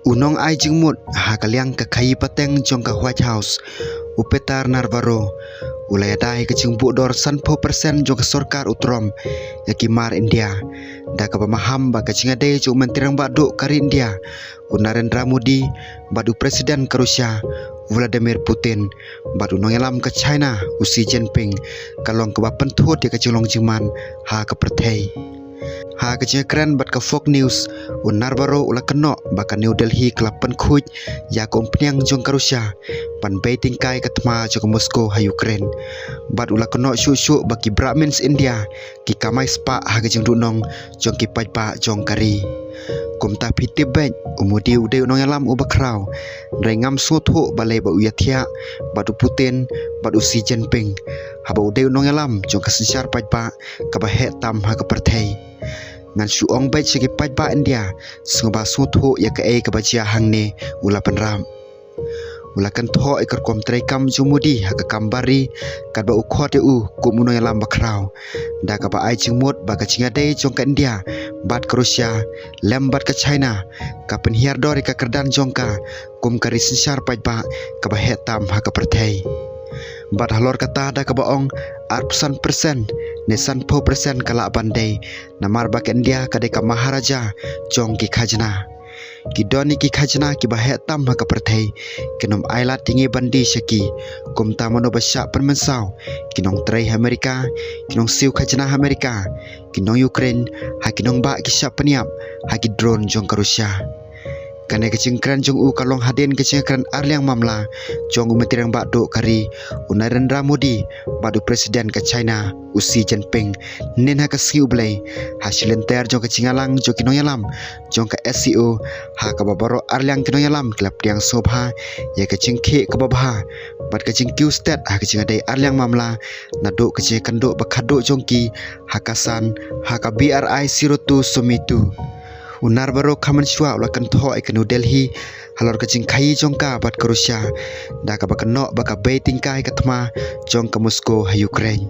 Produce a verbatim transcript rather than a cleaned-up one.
U nongai jingmut ha ka liang ka khaii pateng jong ka White House, u Peter Navarro, u la ïada ïa ka jingbuh dor sanphew percent jong ka sorkar u Trump ïa ki mar India, da kaba maham ba ka jingïadei jong u Myntri Rangbah Duh ka ri India, u Narendra Modi, bad u President ka Russia, u Vladimir Putin, bad u nongïalam ka China, u Xi Jinping, ka long kaba pynthut ïa ka jinglong jingman ha ka pyrthei. Ha ka jingkren bad ka Fox News, u Navarro u la kynnoh ba ka New Delhi ka la pynkhuid ïa ka umphniang jong ka Russia ban bei tyngkai ka thma jong ka Moscow ha Ukraine. Bad u la kynnoh shuh shuh ba ki Brahmins India ki kamai spah ha ka jingduhnong jong ki paidbah jong ka ri. Kumta phi tip beit, u Modi u dei u nongïalam uba khraw. Hynrei ngam sngewthuh balei ba u ïathiah bad u Putin bad u Xi Jinping, haba u dei u nongïalam jong ka synshar paidbah kaba heh tam ha ka pyrthei. Ngan shu ong beit sha ki paidbah India, sngewbha sngewthuh ïa kaei kaba jia hangne, u la bynrap. U la kynthoh ïa ka rukom treikam jong u Modi ha ka kam bar ri, katba u khot ïa u kum u nongïalam ba khraw, da kaba ai jingmut ba ka jingïadei jong ka India bad ka Russia lem bad ka China ka pynhiar dor ïa ka kyrdan jong ka kum ka ri synshar paidbah kaba heh tam ha ka pyrthei. Bad halor kata da kaba ong arphew san percent ne sanphew percent ka lah ban dei, namar ba ka India ka dei ka Maharaja jong ki khajna. Ki don ïa ki khajna kiba heh tam ha ka pyrthei, kin ym ailad ïa ngi ban die sha ki. Kumta mano ba shah pynmynsaw? Ki nongtrei ha Amerika, ki nongsiew khajna ha Amerika, ki nong Ukraine, ha ki nongbah ki shah pynïap ha ki drone jong ka Russia. Kane ka jingkren jong u ka long hadien ka jingkren arliang mamla jong u Myntri Rangbah Duh ka ri, u Narendra Modi, bad u President ka China, u Xi Jinping, hynnin ha ka sngi U Blei, ha shilynter jong ka jingïalang jong ki nongïalam jong ka S C O, ha kaba baroh arliang ki nongïalam ki la pdiang sngewbha ïa ka jingkhih kaba bha bad ka jingkiew stet ha ka jingïadei arliang mamla, naduh ka jingïakynduh ba khatduh jong ki ha ka san, ha ka B R I zero two Summit two. U Navarro kham mynshuwa u la kynthoh ïa ka New Delhi halor ka jingkhaii jong ka bad ka Russia, da kaba kynnoh ba ka bei tyngkai ka thma jong ka Moscow ha Ukraine.